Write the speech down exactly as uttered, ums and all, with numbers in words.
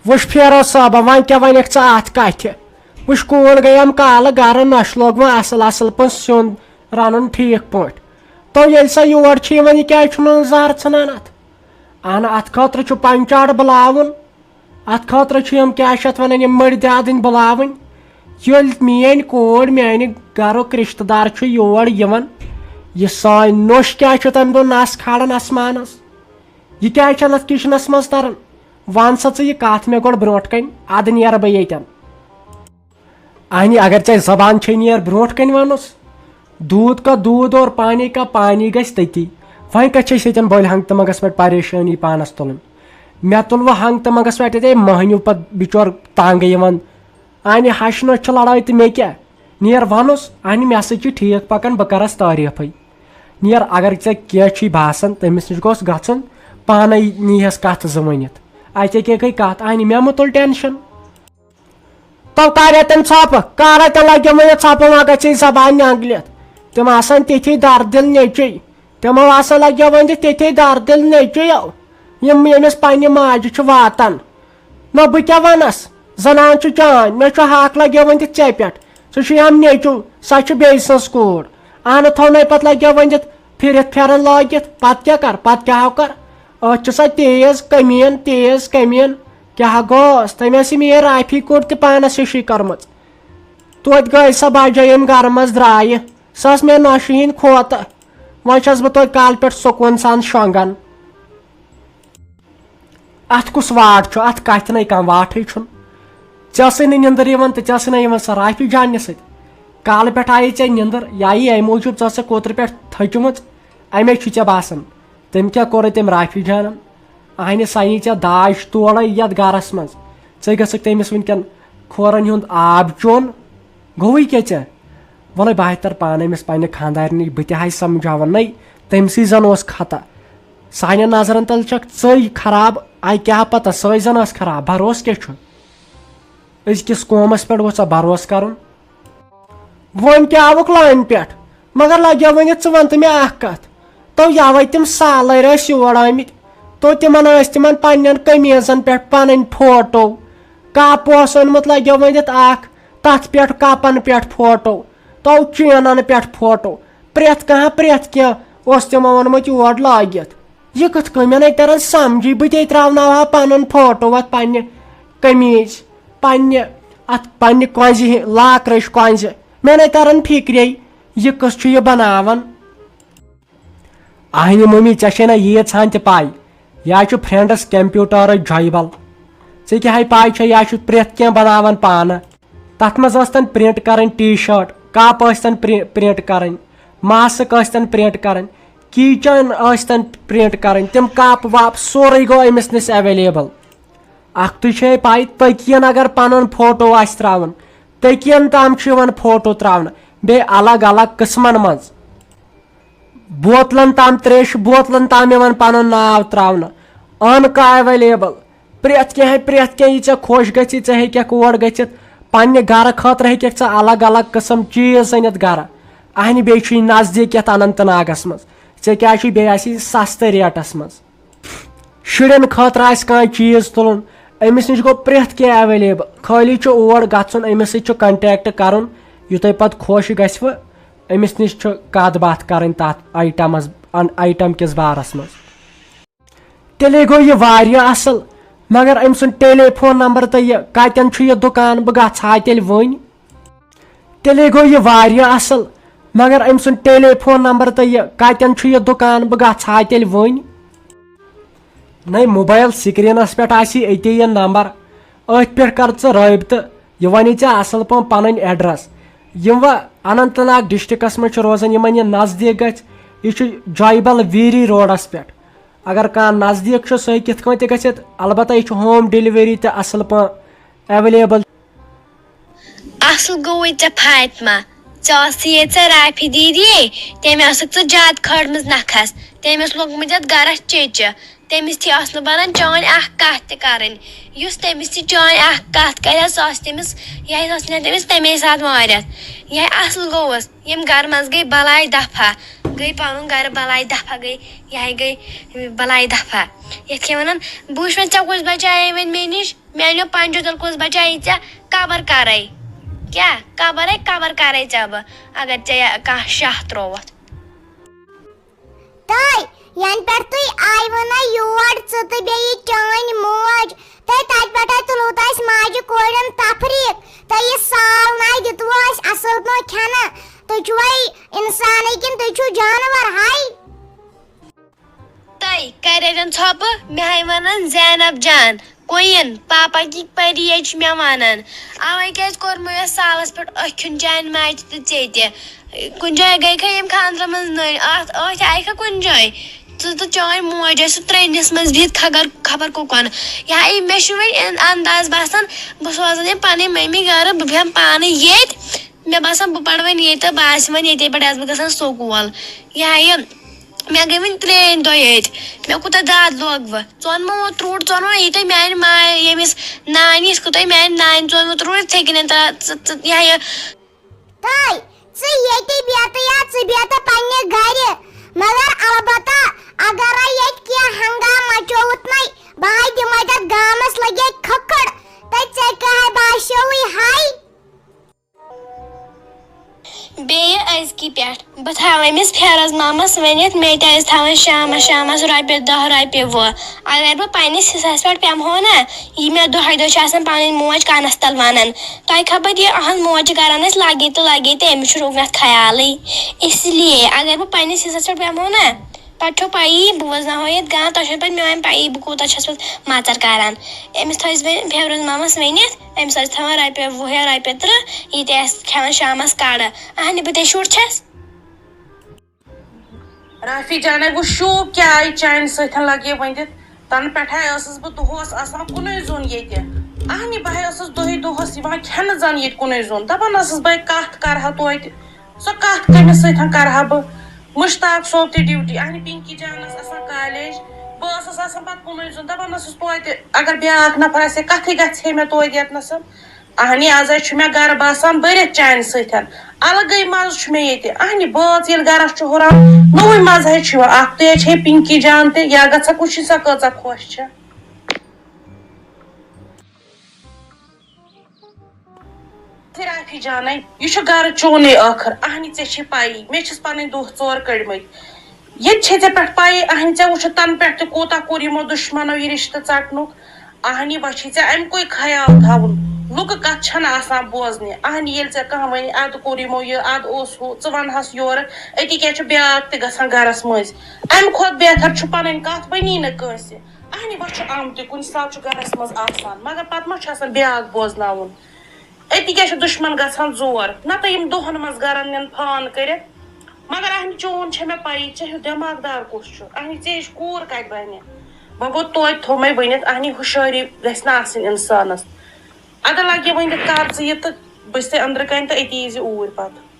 وٕچھ فیروز صٲبہ، وۄنۍ کیٛاہ وَنکھ ژٕ اَتھ کَتھِ؟ وٕچھ، کوٗر گٔیَم کالہٕ گَرٕ، نۄشہِ لوگ وۄنۍ اَصٕل اَصٕل پٲٹھۍ سیُن رَنُن ٹھیٖک پٲٹھۍ۔ تو ییٚلہِ سۄ یور چھِ یِوان، یہِ کیٛازِ چھُنہٕ زَر ژھٕنان اَتھ؟ اَہَن، اَتھ خٲطرٕ چھُ پنچاڑ بُلاوُن، اَتھ خٲطرٕ چھِ یِم کیٛاہ چھِ اَتھ وَنان، یِم مٔردِ آدٕنۍ بُلاوٕنۍ۔ ییٚلہِ میٛٲنۍ کوٗر، میٛانہِ گَرُک رِشتہٕ دار چھُ یور یِوان، یہِ سٲنۍ نوٚش کیٛازِ چھُ تَمہِ دۄہ نَس کھالان آسمانَس؟ یہِ کیٛازِ چھَنہٕ اَتھ کِچنَس منٛز تَران؟ وَن سا ژٕ یہِ کَتھ مےٚ گۄڈٕ برونٛٹھ کَنہِ، اَدٕ نیرٕ بہٕ ییٚتٮ۪ن۔ اہنی، اگر ژےٚ زبان چھے نیر برونٛٹھ کَنہِ وَنُس، دودھ کا دودھ اور پانی کا پانی گژھِ تٔتی۔ وۄنۍ کَتہِ چھِ أسۍ ییٚتٮ۪ن بٔلۍ ہنٛگہٕ تہٕ منٛگَس پٮ۪ٹھ پریشٲنی پانَس تُلٕنۍ؟ مےٚ تُل وۄنۍ ہنٛگہٕ تہٕ منٛگَس پٮ۪ٹھ ییٚتے مٔہنیوٗ پَتہٕ بِچور تنٛگ یِوان۔ اہنی، ہَشہِ نٔچھ چھِ لڑٲے تہٕ مےٚ کیٛاہ؟ نیر وَنُس، اہنی، مےٚ سۭتۍ چھِ ٹھیٖک پَکان، بہٕ کَرَس تعریٖفٕے۔ نیر، اگر ژےٚ کینٛہہ چھُے باسان، تٔمِس نِش گوٚژھ گژھُن، پانَے نیٖہَس کَتھ زٕ ؤنِتھ۔ اَتہِ کیٛاہ گٔے کَتھ؟ اہنی، مےٚ مہٕ تُل ٹینشن۔ تو کر اتٮ۪ن ژھۄپہٕ، کر اتٮ۪ن لگیو وۄنۍ یہِ ژھۄپہٕ، وۄنۍ گژھِ یہِ زبان نینگلِتھ۔ تِم آسان تِتھی دردِل نیٚچوۍ، تِمو آسان لگیو وۄنۍ دِتھ تِتھی دردِل نیٚچوۍ، یِم ییٚمِس پننہِ ماجہِ چھُ واتان۔ نہ بہٕ کیٛاہ ونس، زنان چھُ جان، مےٚ چھُ حق لگیو وۄنۍ دِتھ ژےٚ پٮ۪ٹھ۔ ژٕ چھُے ہم نیٚچو، سۄ چھِ بیٚیہِ سٕنٛز کوٗر۔ اہنہٕ تھونَے پتہٕ لگیو وۄنۍ دِتھ پھِرِتھ پھٮ۪رن لٲگِتھ، پتہٕ کیٛاہ کر، پتہٕ کیٛاہ ہو کر؟ أتھۍ چھِ سۄ تیز کٔمیٖن، تیز کٔمیٖن۔ کیٛاہ گوٚوس؟ تٔمۍ ٲس یہِ میٛٲنۍ رافی کوٚٹ تہِ پانس ہِشی کٔرمٕژ۔ توتہِ گٔے سۄ بجے ییٚمہِ گرٕ منٛز درٛایہِ۔ سۄ ٲس مےٚ نۄشہِ ہِنٛدۍ کھوتہٕ۔ وۄنۍ چھَس بہٕ توتہِ کالہٕ پٮ۪ٹھ سکوٗن سان شۄنٛگان۔ اَتھ کُس واٹھ چھُ؟ اَتھ کَتھِ نَے کانٛہہ واٹھٕے چھُنہٕ۔ ژےٚ ٲسٕے نہٕ نِندٕر یِوان تہٕ ژےٚ ٲسٕے نہٕ یِوان سۄ رافی جانہِ سۭتۍ۔ کالہٕ پٮ۪ٹھ آیی ژےٚ نِندٕر، یا یی اَمہِ موٗجوٗب ژٕ ٲسَکھ کوترٕ پٮ۪ٹھ تھٔچمٕژ، اَمے چھُے ژےٚ باسان۔ تٔمۍ کیٛاہ کوٚرُے تٔمۍ رافی جانَن؟ اَہنہِ سَنی ژےٚ داج تولَے یَتھ گَرَس منٛز۔ ژٕ گژھکھ تٔمِس وٕنکٮ۪ن کھورَن ہُنٛد آب چیوٚن۔ گوٚوٕے کیٛاہ ژےٚ؟ وَلَے بہٕ ہَے تَرٕ پانہٕ أمِس پنٛنہِ خانٛدارنہِ، بہٕ تہِ ہَے سَمجھاوَن نَے، تٔمۍ سٕے زَن اوس خطا۔ سانٮ۪ن نظرَن تَل چھَکھ ژٕے خراب، اَے کیٛاہ پَتہ سۄے زَن ٲس خراب، بھروسہٕ کیٛاہ چھُ؟ أزکِس قومَس پٮ۪ٹھ گوٚژھ سا بھروسہٕ کَرُن۔ وۄنۍ کیٛاہ آوُکھ لانہِ پٮ۪ٹھ؟ مگر لگیو ؤنِتھ، ژٕ وَن تہٕ مےٚ اَکھ کَتھ۔ تو یَوَے تِم سالٲرۍ ٲسۍ یور آمٕتۍ، تو تِمَن ٲسۍ تِمَن پنٛنٮ۪ن قمیٖضَن پٮ۪ٹھ پَنٕنۍ فوٹو۔ کَپ اوس اوٚنمُت، لگیو ؤنِتھ اَکھ، تَتھ پٮ۪ٹھ کَپَن پٮ۪ٹھ فوٹو، تو چینَن پٮ۪ٹھ فوٹو۔ پرٛٮ۪تھ کانٛہہ، پرٛٮ۪تھ کینٛہہ اوس تِمو اوٚنمُت یور لٲگِتھ۔ یہِ کِتھ کٔنۍ؟ مےٚ نَے تَران سَمجھٕے، بہٕ تے ترٛاوناوہا پَنُن فوٹو اَتھ پنٛنہِ قمیٖض، پنٛنہِ، اَتھ پنٛنہِ کۄنٛزِ ہِ-، لاکرٕچ کۄنٛزِ۔ مےٚ نَے تَران فِکرے، یہِ کُس چھُ یہِ بَناوان؟ اہنہِ مٔمی، ژےٚ چھے نہ ییٖژ ہن تہِ پَے، یہِ حظ چھُ فرینڈس کمپیوٹرٕچ جۄیہِ بل۔ ژےٚ کیٛاہ ہے پَے چھےٚ، یہِ حظ چھُ پرٛٮ۪تھ کینٛہہ بناوان پانہٕ۔ تتھ منٛز ٲسۍ تن پرنٹ کرٕنۍ ٹی شٲٹ، کپ ٲسۍ تن پرِ-، پرنٹ کرٕنۍ، ماسک ٲسۍ تن پرنٹ کرٕنۍ، کیچن ٲسۍ تن پرنٹ کرٕنۍ، تِم کپ وپ سورُے گوٚو أمِس نِش اویلیبل۔ اکھتُے چھے پَے، تٔکیَن اگر پَنُن فوٹو آسہِ ترٛاوُن، تٔکیَن تام چھُ یِوان فوٹو ترٛاونہٕ، بیٚیہِ الگ الگ قٕسمَن منٛز۔ بوتلَن تام، ترٛیشہِ بوتلَن تام یِوان پَنُن ناو ترٛاونہٕ۔ عٲنکہٕ اویلیبل، پرٛٮ۪تھ کینٛہہ، پرٛٮ۪تھ کینٛہہ یہِ ژےٚ خۄش گژھِ، ژٕ ہیٚکَکھ اور گٔژھِتھ۔ پنٛنہِ گَرٕ خٲطرٕ ہیٚکَکھ ژٕ الگ الگ قٕسم چیٖز أنِتھ گَرٕ۔ اَہنہِ، بیٚیہِ چھُے نزدیٖک یَتھ اننت ناگَس منٛز۔ ژےٚ کیٛاہ چھُے، بیٚیہِ آسی سَستہٕ ریٹَس منٛز۔ شُرٮ۪ن خٲطرٕ آسہِ کانٛہہ چیٖز تُلُن، أمِس نِش گوٚو پرٛٮ۪تھ کینٛہہ اویلیبل۔ خٲلی چھُ اور گژھُن، أمِس سۭتۍ چھُ کنٹیکٹ کرُن۔ یہِ تۄہہِ پتہٕ خۄش گژھِوٕ، أمِس نِش چھُ کتھ باتھ کرٕنۍ تتھ آیٹمس، ان-، آیٹم کِس بارس منٛز۔ تیٚلے گوٚو یہِ واریاہ اصل، مگر أمۍ سُنٛد ٹیلی فون نمبر تہٕ یہِ کتٮ۪ن چھُ یہِ دُکان، بہٕ گژھٕ ہا تیٚلہِ وُنۍ۔ تیٚلے گوٚو یہِ واریاہ اصل، مگر أمۍ سُنٛد ٹیلی فون نمبر تہٕ یہِ کتٮ۪ن چھُ یہِ دُکان، بہٕ گژھٕ ہا تیٚلہِ وُنۍ۔ نَے، موبایل سکرینس پٮ۪ٹھ آسی أتی یہِ نمبر، أتھۍ پٮ۪ٹھ کر ژٕ رٲبطہٕ، یہِ ونی ژےٚ اصل پٲٹھۍ پنٕنۍ ایڈریس۔ یِم وۄنۍ اننت ناگ ڈسٹرکٹس منٛز چھِ روزان، یِمن یہِ نزدیٖک گژھِ، یہِ چھُ جایبل ویری روڈس پٮ۪ٹھ۔ اگر کانٛہہ نزدیٖک چھُ، سُہ ہیٚکہِ یِتھ کٲٹھۍ تہِ گٔژھِتھ۔ البتہ یہِ چھُ ہوم ڈیلیوری تہِ اصل پٲٹھۍ اویلیبل۔ اصل گوٚوُے ژےٚ فاطمہ، ژےٚ ٲسٕے ییٚتہِ ژےٚ رافی دیدی، تٔمۍ ٲسٕکھ ژٕ زیادٕ کھٲڑمٕژ نکھس۔ تٔمۍ ٲس لوٚگمُت یتھ گرس چیچہِ۔ تٔمِس تہِ ٲس نہٕ بنان چٲنۍ اکھ کتھ تہِ کرٕنۍ۔ یُس تٔمِس تہِ چٲنۍ اکھ کتھ کرِ ہا، سۄ ٲس تٔمِس، یہِ ٲس نہٕ تٔمِس تمے ساتہٕ مٲرِتھ۔ یہِ اصل گوٚوُس، ییٚمہِ گرٕ منٛز گٔے بلاے دفعہ۔ گٔے پنُن گرٕ بلاے دفعہ، گٔے یہِ ہا گٔے بلاے دفعہ۔ یتھ کیٛاہ ونان، بہٕ وٕچھ وۄنۍ ژےٚ کُس بچایے وۄنۍ مےٚ نِش، میانیو پنجو تل کُس بچایے ژےٚ؟ کبر کرے؟ کیٛاہ کبرے؟ کبر کرے ژےٚ بہٕ، اگر ژےٚ یہِ کانٛہہ شاہ ترووتھ؟ تہٕ ینہٕ پٮ۪ٹھ تُہۍ آیوٕ نا یور، ژٕ تہٕ بیٚیہِ چٲنۍ موج، تہٕ تتہِ پٮ۪ٹھے تُلوٕ تہٕ اسہِ ماجہِ کورٮ۪ن تفریٖق، تہٕ یہِ سال ناے دِتوٕ اسہِ اصل پٲٹھۍ کھٮ۪نہٕ۔ تُہۍ چھِوے انسانٕے کِنہٕ تُہۍ چھِو جانور؟ ہاے! تۄہہِ کریرن ژھۄپہٕ، مےٚ ہاے ونان زینب جان، queen، پاپا کی پری یے چھِ مےٚ ونان۔ اوے کیازِ کوٚر مےٚ یتھ سالس پٮ۪ٹھ أکھیُن چانہِ ماجہِ تہٕ ژےٚ تہِ؟ کُنہِ جایہِ گٔے کھا ییٚمہِ خاندرٕ منٛز نٔنۍ؟ اتھ أتھۍ آیہِ کھا کُنہِ جایہِ؟ ژٕ تہٕ چٲنۍ موج ٲسِو ترٛنِس منٛز بِہِتھ خبر، خبر کوٚکُن۔ یہِ ہا یہِ مےٚ چھُ وۄنۍ ان-، انداز باسان، بہٕ سوزن یہِ پنٕنۍ ممی گرٕ، بہٕ بیٚہمہٕ پانہٕ ییٚتہِ۔ مےٚ باسان، بہٕ پرٕ وۄنۍ ییٚتہِ تہٕ بہٕ آسہٕ وۄنۍ ییٚتے پٮ۪ٹھ آسہٕ بہٕ گژھان سکوٗل۔ یہِ ہا یہِ، مےٚ گٔے وۄنۍ ترٛیٚیِم دۄہ ییٚتہِ۔ مےٚ کوٗتاہ دَد لوگ وۄنۍ۔ ژٕ وَن مےٚ اوترٕ اوٗرۍ، ژٕ وَن مےٚ یہِ تۄہہِ میٛانہِ ماے، ییٚمِس نانہِ، یِتھ کٔنۍ تۄہہِ میٛانہِ نانہِ، ژٕ وَن مےٚ اوترٕ اوٗرۍ یِتھَے کٔنۍ ترٛا-، ژٕ، ژٕ، یہِ ہا یہِ۔ تہٕ ژٕ ییٚتہِ بیٚہتہٕ یا ژٕ بیٚہتہٕ پنٛنہِ گَرِ، مگر البتہ اگرے ییٚتہِ کینٛہہ ہنگامہٕ مچووُتھ نَے، بہٕ ہاے دِمَے تَتھ گامَس لَگے کھٔکھٕڑ، تہٕ ژےٚ کیٛاہ باسیووُے ہاے؟ بیٚیہِ أزکہِ پٮ۪ٹھ بہٕ تھاوٕ أمِس فیروز مامس ؤنِتھ، مےٚ تہِ ٲسۍ تھاوان شامس، شامس رۄپیہِ دَہ، رۄپیہِ وُہ۔ اگر بہٕ پننِس حصس پٮ۪ٹھ پٮ۪مہٕ ہو نا، یہِ مےٚ دۄہے دۄہے چھِ آسان پنٕنۍ موج کنس تل ونان، تۄہہِ خبر یہِ اہنٛز موج چھِ کران اَسہِ لگے تہٕ لگے تہٕ أمِس چھُنہٕ وُنہِ اتھ خیالٕے۔ اس لیے اگر بہٕ پننِس حصس پٮ۪ٹھ پٮ۪مہٕ ہو نا، پتہٕ چھو پَیی، بہٕ وَزناوہو ییٚتہِ گانٛد، تۄہہِ چھَنہٕ پَتہٕ میٛٲنۍ پَیی، بہٕ کوٗتاہ چھَس پَتہٕ مَژَر کَران۔ أمِس تھٲیِس بہٕ فیروز مامَس ؤنِتھ، أمِس ٲسۍ تھاوان رۄپیہِ وُہ یا رۄپیہِ تٕرٛہ، یہِ تہِ آسہِ کھٮ۪وان شامَس کَڑٕ۔ اَہنہِ، بہٕ تے شُر چھَس۔ رافی جانے، وۄنۍ شوٗب کیٛاہ آیہِ چانہِ سۭتۍ لَگے ؤنِتھ؟ تَنہٕ پٮ۪ٹھَے ٲسٕس بہٕ دۄہَس آسان کُنُے زوٚن ییٚتہِ۔ اَہنہِ، بہٕ ہے ٲسٕس دۄہَے دۄہَس یِوان کھٮ۪نہٕ زَن ییٚتہِ کُنُے زوٚن۔ دَپان ٲسٕس بہٕ، کَتھ کَرٕ ہا توتہِ۔ سۄ کَتھ کٔمِس سۭتۍ کَرٕ ہا بہٕ؟ مُشتاق صٲب تہِ ڈیوٹی، اَہنہِ پِنکی جان ٲس آسان کالیج، بہٕ ٲسٕس آسان پَتہٕ کُنُے زوٚن، دَپان ٲسٕس توتہِ اگر بیٛاکھ نفر آسہِ ہے، کَتھٕے گژھِ ہے مےٚ توتہِ ییٚتنَسَن۔ اَہنہِ، آزَے چھُ مےٚ گَرٕ باسان بٔرِتھ چانہِ سۭتۍ، الگٕے مَزٕ چھُ مےٚ ییٚتہِ۔ اَہنہِ، بٲژ ییٚلہِ گَرَس چھُ ہُران، نوٚوُے مَزٕ ہے چھُ یِوان۔ اَکھ تُہۍ ہے چھے پِنکی جان تہِ، یا گژھکھ وٕچھِنۍ سۄ کۭژاہ خۄش چھےٚ۔ رافی جانے، یہِ چھُ گرٕ چونُے ٲخٕر۔ اہنہِ، ژےٚ چھے پَیی، مےٚ چھِس پَنٕنۍ دۄہ ژور کٔڑمٕتۍ۔ ییٚتہِ چھے ژےٚ پٮ۪ٹھ پَیی، اہنہِ، ژےٚ وٕچھُتھ تَنہٕ پٮ۪ٹھ تہِ کوٗتاہ کوٚر یِمو دُشمنو یہِ رِشتہٕ ژَٹنُک۔ اہنہِ، وۄنۍ چھُے ژےٚ اَمہِ کُے خیال تھاوُن۔ لُکہٕ کَتھ چھَنہٕ آسان بوزنہِ۔ اہنہِ، ییٚلہِ ژےٚ کانٛہہ وَنہِ، اَدٕ کوٚر یِمو یہِ، اَدٕ اوس ہُہ، ژٕ وَنہٕ ہَس یورٕ، أتی کیٛاہ چھُ بیٛاکھ تہِ گژھان گَرَس مٔنٛزۍ؟ اَمہِ کھۄتہٕ بہتر چھُ پَنٕنۍ کَتھ ؤنی نہٕ کٲنٛسہِ۔ اہنہِ، وۄنۍ چھُ آمتُے، کُنہِ ساتہٕ چھُ گَرَس منٛز آسان، مگر پَتہٕ ما چھُ آسان بیٛاکھ بوزناوُن؟ أتی کیٛاہ چھُ دُشمن گژھان زور؟ نتہٕ یِم دۄہن منٛز گرن نِن فان کٔرِتھ۔ مگر اہنہِ، چون چھےٚ مےٚ پَیی، ژےٚ ہیوٗ دٮ۪ماغ دار کُس چھُ؟ اہنہِ، ژےٚ ہِش کوٗر کَتہِ بَنہِ؟ وۄنۍ گوٚو توتہِ تھوٚو مےٚ ؤنِتھ، اہنہِ، ہُشٲری گژھِ نہٕ آسٕنۍ اِنسانَس۔ اَدٕ لَگہِ وۄنۍ کَر ژٕ یہِ تہٕ بہٕ چھَسے أنٛدرٕ کَنہِ تہٕ أتی ییٖزِ اوٗرۍ پَتہٕ۔